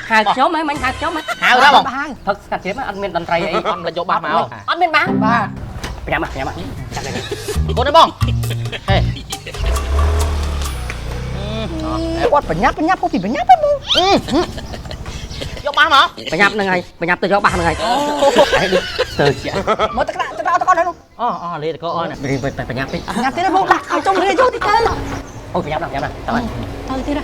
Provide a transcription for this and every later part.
ហៅខ្ញុំហ៎មិញហៅខ្ញុំហ៎ ហៅដែរបង ហៅ ផឹកស្កាត់ជ្រាបអត់មានតន្ត្រីអី អត់លេចយកបាសមក អត់មានបាស បាទ ប្រញាប់ប្រញាប់ចាប់លេ កូនទេបងហេ គាត់ប្រញាប់ប្រញាប់ហូបពីប្រញាប់ហ្នឹងបង យកបាសមក ប្រញាប់ហ្នឹងហើយប្រញាប់ទៅយកបាសហ្នឹងហើយហើយដូចស្ទើជា មកទឹកដាក់ទឹកដាក់តកនហ្នឹង អូអូលេតកអូន ប្រញាប់ពេក ញ៉ាំទៀតបងដាក់ឲ្យចុងគ្នាចូលតិចទៅ អូប្រញាប់ណាស់ប្រញាប់ណាស់តើ ទៅទៀត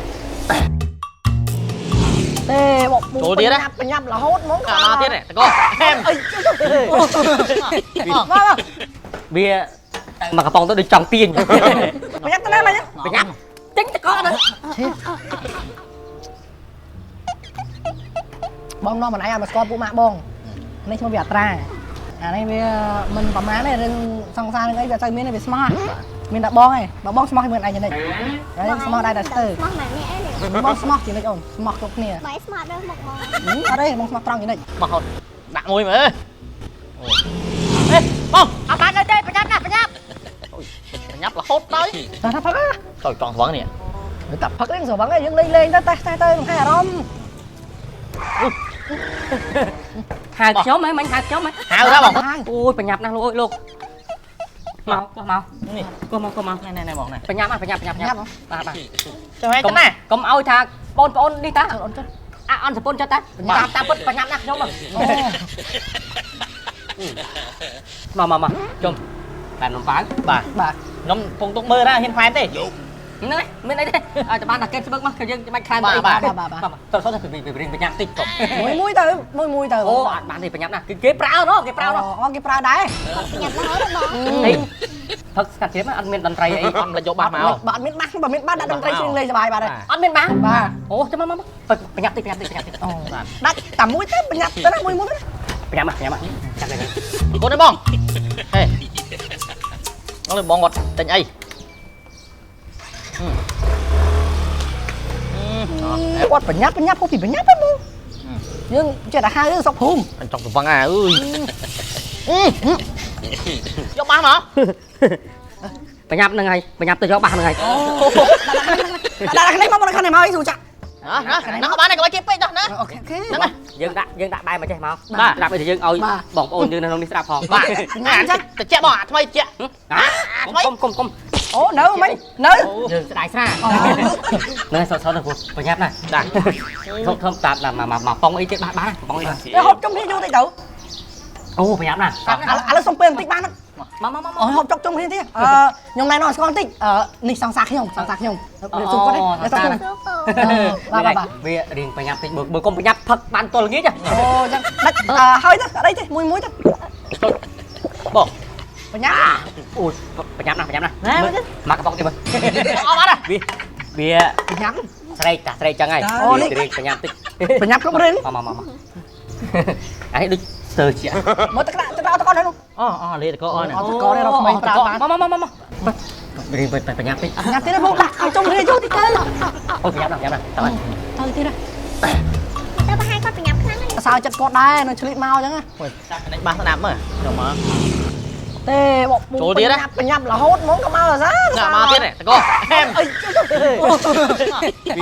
ទេបងពូប្រញាប់ប្រញាប់រហូតហ្មង មកទៀតតកហេម អីមកមក វាមកកំប៉ុងទៅដូចចង់ទាញ ប្រញាប់ទៅណាមិញ ប្រញាប់ទិញតកហ្នឹង បងនាំមិនឯងឲ្យមកស្គាល់ពួកម៉ាក់បងនេះឈ្មោះវាអត្រាអានេះវាមិនប្រមាណទេរឿងសង្សារនឹងអីវាអត់សូវមានទេវាស្មោះមានតែបងឯងបើបងស្មោះជាមួយឯងចំណិចហើយស្មោះដែរតែស្ទើ ស្មោះម៉ាក់នេះអីនេះ បងស្មោះចំណិចអូនស្មោះគ្រប់គ្នា បាយស្មោះដល់មុខបង អត់ទេបងស្មោះត្រង់ចំណិច មកហត់ដាក់មួយមើលហេបង អត់បានទេប្រញាប់ណាស់ប្រញាប់ ញ៉ាប់រហូតដល់ តែថាផឹក ចុយកង់ស្វឹងនេះ តែផឹកនេះស្រវឹងឯងយើងលេងលេងទៅតេះតេះទៅបង្ហាញអារម្មណ៍ ហៅខ្ញុំហ៎មិញហៅខ្ញុំហ៎ ហៅដែរបង អូយប្រញាប់ណាស់លោកអើយលោកមកកោះមក នេះ កោះមកកោះមក ណែណែបងណែ ប្រញាប់ប្រញាប់ប្រញាប់ ញ៉ាំ បាទបាទ ចុះហេទៅណា កុំឲ្យថាបងប្អូននេះតា អូនចុះ អាអន់សពុនចិត្តតាតាមតាមពិតប្រញាប់ណាស់ខ្ញុំមកមកមកជុំតែនំប៉ាង បាទ បាទ ខ្ញុំពងទុកមើលដែរហ៊ានខ្លែមទេ ហ្នឹងមានអីទេឲ្យតែបានតែកេបស្បឹកមកគឺយើងបាច់ខ្លែម បាទបាទ បាទបាទ ទៅទៅទៅរៀងប្រញាប់តិចកុំ មួយមួយទៅមួយមួយទៅ អូអត់បានទេប្រញាប់ណាស់គឺគេប្រើណោះគេប្រើណោះ អូគេប្រើដែរ គាត់ប្រញាប់រហូតបង ហេផឹកស្កាត់ជ្រាបអត់មានតន្ត្រីអី អត់លេចយកបាសមក បើអត់មានបាសបើមានបាសដាក់តន្ត្រីច្រៀងលេងសบายបាទ អត់មានបាស បាទ អូចាំមកមកប្រញាប់តិចប្រញាប់តិចប្រញាប់តិច អូដាច់តែមួយទៅប្រញាប់ទៅណាមួយមួយទៅ ប្រញាប់ប្រញាប់ចាប់លេង កូនទេបងហេអូនបងគាត់ទិញអី គាត់ប្រញាប់ប្រញាប់ហូបពីប្រញាប់ហ្នឹងបងយើងចេះតែហៅរឿងសុកភូមិ អញចង់ស្វឹងអាអើយយកបាសមក ប្រញាប់ហ្នឹងហើយប្រញាប់ទៅយកបាសហ្នឹងហើយ ដាក់ខាងនេះមកខាងនេះមកអីស្រួលចាក់ ណាហ្នឹងក៏បានដែរកុំឲ្យគេពេកដោះណា អូខេអូខេ ហ្នឹងហើយ យើងដាក់យើងដាក់បែរមកចេះមក បាទ ស្រាប់ឲ្យយើងឲ្យ បាទ បងប្អូនយើងនៅក្នុងនេះស្រាប់ផង បាទអាតិចបងអាថ្មីតិច អាកុំកុំកុំ អូនៅមិញនៅ យើងស្ដាយស្រានៅសតសតទៅប្រញាប់ណាស់ បាទ ធំធំតាមមកមកប៉ុងអីទៀតបាទបាទប៉ុងអីបាទ ទៅហូបជុំគ្នាយូរតិចទៅ អូប្រញាប់ណាស់ ឥឡូវសុំពេលបន្តិចបាន មកមកមក អូហូបចុកជុំគ្នាទៀតអឺខ្ញុំណែនាំស្គាល់បន្តិចអឺនេះសង្សារខ្ញុំសង្សារខ្ញុំសុំគាត់ទេសង្សារ សួរពូ បាទបាទ វារៀងប្រញាប់តិចបើកុំប្រញាប់ផឹកបានទល់ល្ងាច អូចឹងដាច់ហើយទៅអត់អីទេមួយមួយទៅ បង បញ្ញា អូប្រញាប់ណាស់ប្រញាប់ណាស់មកកំប៉ុងទៀតមើល អត់បាត់ វាវា បញ្ញា ស្រែកតាស្រែកចឹងហើយរៀងប្រញាប់តិច បញ្ញាគ្រប់រឿង មកមកមកអានេះដូចស្ទើជា មកទឹកដាក់ទឹកដាក់តកនហ្នឹង អូអូលេតកអូន អត់តកនេះរកក្មេងប្រើបាន មកមកមកមករៀងប្រញាប់តិច បញ្ញាទៀតបងដាក់ឲ្យជុំគ្នាយូរតិចទៅ អូប្រញាប់ណាស់ប្រញាប់ណាស់តើ ទៅទៀត ទៅបង្ហាញគាត់ប្រញាប់ខ្លាំងណាស់ សើចិត្តគាត់ដែរនៅឆ្លៀតមកអញ្ចឹង ដាក់នេះបាសស្ដាប់មើលខ្ញុំមក ទេបងពូ ចូលទៀតណា ប្រញាប់រហូតហ្មងក៏មកអាសា ដាក់មកទៀតតកហេម អី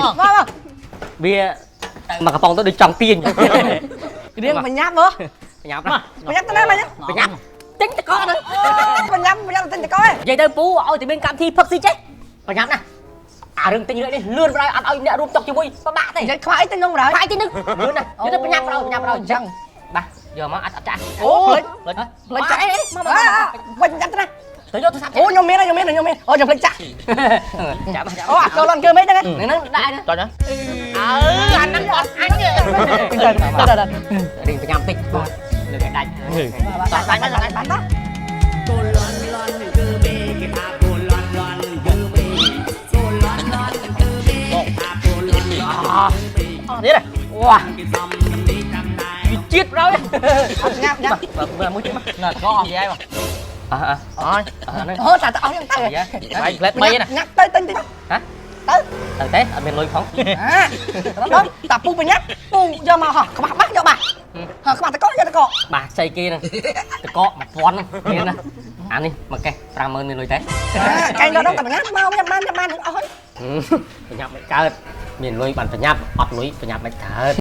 មកមក វាមកកំប៉ុងទៅដូចចង់ទាញ រៀងបញ្ញាប់មើល ប្រញាប់ណាស់ បញ្ញាប់ទៅណាមិញ ប្រញាប់ទិញតកហ្នឹង បញ្ញាប់បញ្ញាប់ទិញតកឯង និយាយទៅពូឲ្យតែមានកម្មវិធីផឹកស៊ីចេះប្រញាប់ណាស់អារឿងទិញរឿងនេះលឿនបណ្ដោយអត់ឲ្យអ្នករួមតុកជាមួយពិបាកទេ និយាយខ្វះអីទិញនំបណ្ដោយ ខ្លាយទិញនឹងលឿនណាស់និយាយទៅប្រញាប់បណ្ដោយប្រញាប់បណ្ដោយ អញ្ចឹង បាទយកមកអត់អត់ចាស់ អូផ្លេច ផ្លេច ផ្លេចចាក់ អីមកមក វិញចាំទៅណា ទៅយកទូរស័ព្ទ អូខ្ញុំមានខ្ញុំមានខ្ញុំមានអូខ្ញុំភ្លេចចាក់ ចាំចាំ អូអាកូនលន់គឺមិនហ្នឹង ហ្នឹងដាក់ ចុចណាអើអាហ្នឹងគាត់អញ ទៅទៅទៅ រៀងប្រញាប់តិចលើកឲ្យដាច់ បាទបាទបាទបាទបាទ អស់ទៀត វ៉ាវាជាតិបណ្ដោយ ញ៉ាំញ៉ាំ បាទមួយទៀតមក ណែតកអស់យាយបង អើអើ អើយ ហ្នឹង អូតាអស់យ៉ាងទៅ បាយផ្លែត3ណា ញ៉ាំទៅទិញតិច ហ៎ ទៅ ទៅទេអត់មានលុយផង អាដល់តាពូបញ្ញាពូយកមកហោះក្បាស់បាស់យកបាស់ហោះក្បាស់តកយកតក បាទស្អីគេហ្នឹងតកក1000ហ្នឹងមានណាអានេះមកកេះ50000មានលុយទេ កែងដល់ដល់តែបញ្ញាមកញ៉ាំបានញ៉ាំបានអស់ហើយ ប្រញាប់មិនកើត មានលុយបានប្រញាប់អត់លុយប្រញាប់មិនកើត។